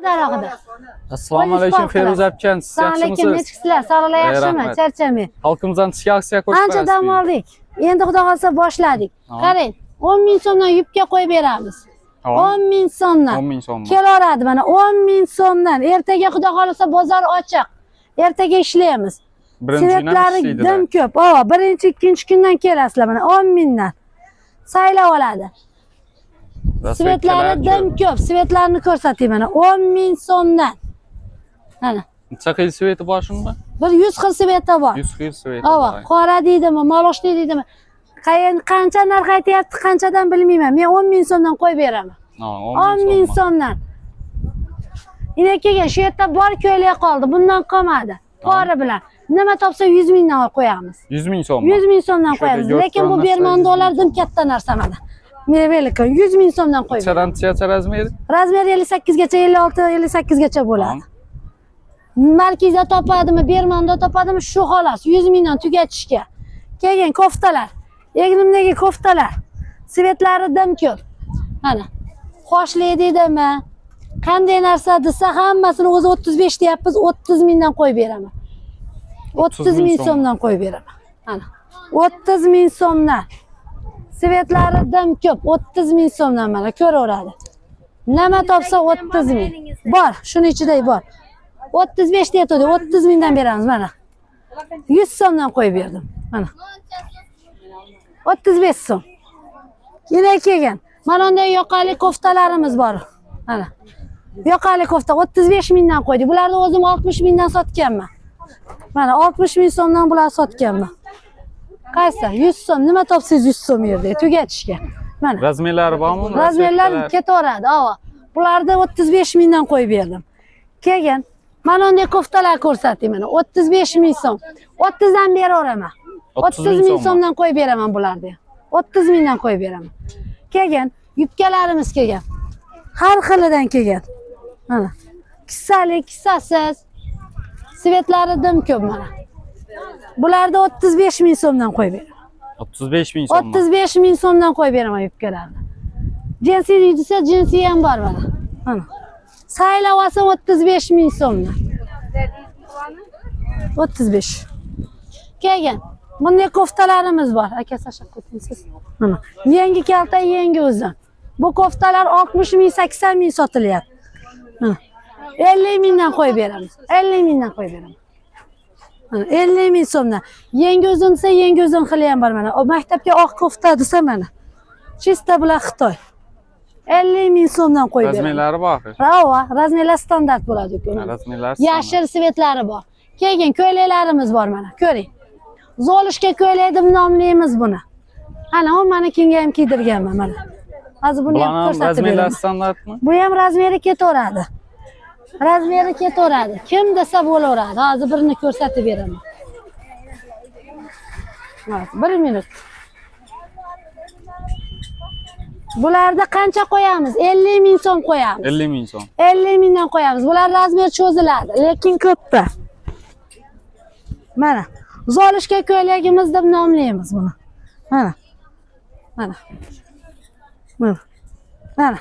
Darog'ida. Assalomu alaykum Feruza akajon, siz Assalomu alaykum, yaxshimisiz? nechiksizlar? Sog'liklar yaxshimi? Rahmat. Charchamang. Xalqimizdan tishga aksiya qo'shib Ancha dam oldik. Endi xudo xolasa boshladik. Tamam. Qarang, 10 ming so'mdan yupka qo'yib beramiz. 10 ming so'mdan. 10 ming so'm. Kelaveradi mana 10 ming so'mdan. Ertaga xudo xolasa bozor ochiq. Ertaga ishlaymiz. Birinchi kun ham Svetlari ishlaydilar. dim ko'p. Ova, birinchi, ikkinchi kundan kelasizlar mana 10 mingdan. Saylab oladi. Rasvetkalar Svetlari dim ko'p. Svetlarni ko'rsating mana 10 ming so'mdan. Mana Necha xil sveti bor shunda? bir 100 xil sveti bor. 100 xil sveti Ova, bor. qora deydimi, moloshli deydimi? Qayin qancha narx aytyapti, qanchadan bilmayman. Men 10 ming so'mdan qo'yib beraman. Ha, 10 ming so'mdan. Ina kelgan shu yerda bor ko'ylak qoldi, bundan qolmadi. Pori bilan. Nima topsa 100 mingdan qo'yamiz. 100 ming so'm. 100 ming so'mdan Shu yerda qo'yamiz. ko'rib Lekin bu turgan narsa berman 100 ming dollar dim katta narsa mana. Mevelikan 100 ming so'mdan qo'yib. Nechadan necha razmeri? Razmer 58 gacha, 56, 58 gacha bo'ladi. Markazda topadimi, Bermanda topadimi shu xolos 100 mingdan tugatishga. Keyin koftalar. Egnimdagi koftalar. Svetlari dim ko'p. Mana. Xoshli deydimi? Qanday narsa desa hammasini o'zi 35 deyapmiz, 30 mingdan qo'yib beraman. 30 ming so'mdan qo'yib beraman. Mana. 30 ming so'mdan. Svetlari dim ko'p, 30 ming so'mdan mana ko'raveradi. Nima topsa 30 ming. Bor, shuni ichida bor. 35 deyatdi, 30 mingdan beramiz mana. 100 so'mdan qo'yib berdim. Mana. 35 so'm. Yana kelgan. Mana unday yoqali koftalarimiz bor. Mana. Yoqali kofta 35 mingdan qo'ydik. Bularni o'zim 60 mingdan sotganman. Mana 60 ming so'mdan bularni sotganman. Qaysi? 100 so'm. Nima topsangiz 100 so'm yerda tugatishga. Mana. Razmerlari bormi? Razmerlar ketaveradi, ova. Bularni 35 mingdan qo'yib berdim. Keyin mana unday koftalar ko'rsating mana 35 ming so'm. 30 dan beraveraman. 30 ming so'mdan qo'yib beraman bularni. 30 mingdan qo'yib beraman. Keyin yubkalarimiz kelgan. Har xilidan kelgan. Mana. Kissali, kissasiz. Svetlari dim ko'p mana. Bularni 35 ming so'mdan qo'yib beraman. 35 ming so'm. 35 ming so'mdan qo'yib beraman yubkalarni. Jinsi desa jinsi ham bor mana. Mana. Saylab olsa 35 ming so'mdan. 35. Keyin bunday koftalarimiz bor. Aka Sasha siz. Mana. Yangi kalta, yangi uzun. Bu koftalar 60 ming, 80 ming sotilyapti. Mana. 50 mingdan qo'yib beramiz. 50 mingdan qo'yib beraman. Mana 50 ming so'mdan. Yangi uzun desa yangi uzun xili ham bor mana. O maktabga oq kofta desa mana. Чисто bular Xitoy. 50 ming so'mdan qo'yib beraman. Razmerlari bor. Rava, razmerlar standart bo'ladi uka. Razmerlar. Yashil svetlari bor. Keyin ko'ylaklarimiz bor mana, ko'ring. Zolishka ko'ylak deb nomlaymiz buni. Ana, u manikinga ham kiydirganman mana. Hozir buni ham Bularning ko'rsatib razmerlari beraman. standartmi? Bu ham razmeri ketaveradi. Razmeri ketaveradi. Kim desa bo'laveradi. Hozir birini ko'rsatib beraman. Hozir, bir minut. Bularda qancha qo'yamiz? 50 ming so'm qo'yamiz. 50 ming so'm. 50 mingdan qo'yamiz. Bular razmer cho'ziladi, lekin ko'pda. Mana Zolishka ko'ylagimiz deb nomlaymiz buni. Mana. Mana. Mana. Mana.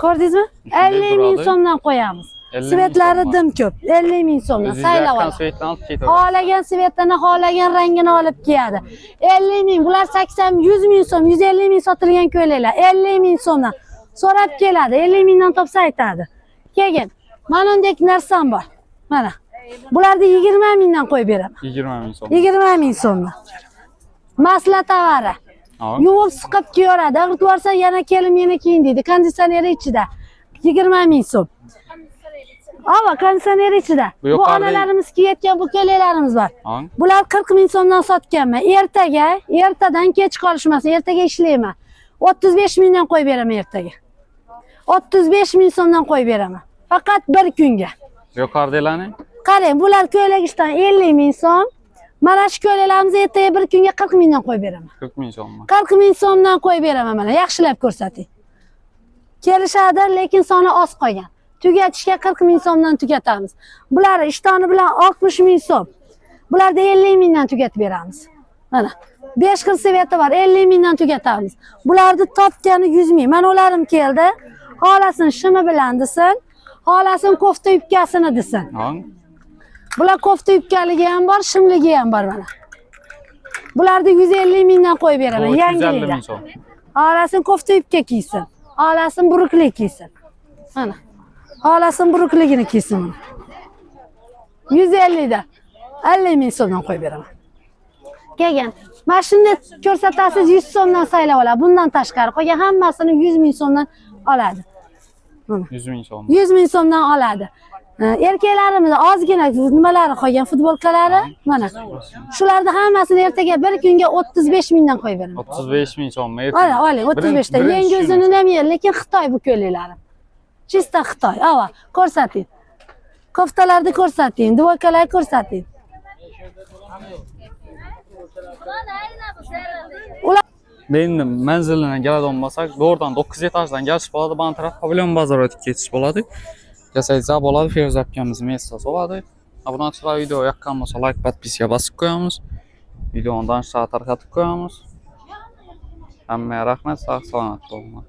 Ko'rdingizmi? Shunday 50 ming turadi. so'mdan qo'yamiz. 50 ming Svetlari so'mdan. dim ko'p. 50 ming so'mdan O'zingiz saylab yoqqan oladi. svetni olib ketaverasiz. Xohlagan svetini, xohlagan rangini olib kiyadi. 50 ming, bular 80, 100 ming so'm, 150 ming sotilgan ko'ylaklar. 50 ming so'mdan so'rab keladi. 50 mingdan topsa aytadi. Keyin mana bunday narsam bor. Mana. Bularni 20 mingdan qo'yib beraman. 20 ming so'm. 20 ming so'mdan. Masla tovari. Ha. Yuvib siqib kiyaveradi. Ag'itib yuborsa yana kelin yana kiyin deydi. Konditsioneri ichida. 20 ming so'm. Ava konditsioner ichida. Bu Bu yuqorida- onalarimiz kiyayotgan bu ko'ylaklarimiz bor. Ha. Bular 40 ming so'mdan sotganman. Ertaga, ertadan kech qolishmasin. Ertaga ishlayman. 35 mingdan qo'yib beraman ertaga. 35 ming so'mdan qo'yib beraman. Faqat bir kunga. Yuqoridagilarni Qarang, bular ko'ylak ishdan 50 ming so'm. Mana shu ko'ylaklarimizni ertaga bir kunga 40 mingdan qo'yib beraman. 40 ming so'mmi? 40 ming so'mdan qo'yib beraman mana, yaxshilab ko'rsating. Kelishadi, lekin soni oz qolgan. Tugatishga 40 ming so'mdan tugatamiz. Bular ishtoni bilan 60 ming so'm. Bularda 50 mingdan tugatib beramiz. Mana 5 xil sveti bor, 50 mingdan tugatamiz. Bularni topgani 100 ming. Mana ularim keldi. Xohlasin shimi bilan desin, Xohlasin kofta yubkasini desin. Hong. Bular kofta yubkaligi ham bor, shimligi ham bor mana. Bularni 150 mingdan qo'yib beraman, Bu 250 yangiliklar. ming so'm. Xohlasin kofta yubka kiysin. Xohlasin burukli kiysin. Mana. Xohlasin burukligini kiysin mana. 150 da 50 ming so'mdan qo'yib beraman. Keyin mana shuni ko'rsatasiz, 100 so'mdan saylab oladi. Bundan tashqari qolgan hammasini 100 ming so'mdan oladi. 100 ming so'm. 100 ming so'mdan oladi. Erkaklarimiz ozgina nimalari qolgan, futbolkalari mana. Shularni hammasini ertaga bir kunga 35 mingdan qo'yib beraman. 35 ming so'm. Ola, oling 35 ta. Yangi o'zini ham yer, lekin Xitoy bu ko'ylaklari. Чисто Xitoy. Ava, ko'rsating. Koftalarni ko'rsating, dvoykalarni ko'rsating. Ular Endi manzilidan keladigan bo'lsak, to'g'ridan 9 etajdan kelish bo'ladi, ban taraf pavilyon bozor o'tib ketish bo'ladi. Kelsangiz bo'ladi, Feruza akamiz место si bo'ladi. Obunachilar, video yoqqan bo'lsa, like, подписка bosib qo'yamiz. Videoni tanishlarga tarqatib qo'yamiz. Hammaga rahmat, sog' salomat bo'linglar.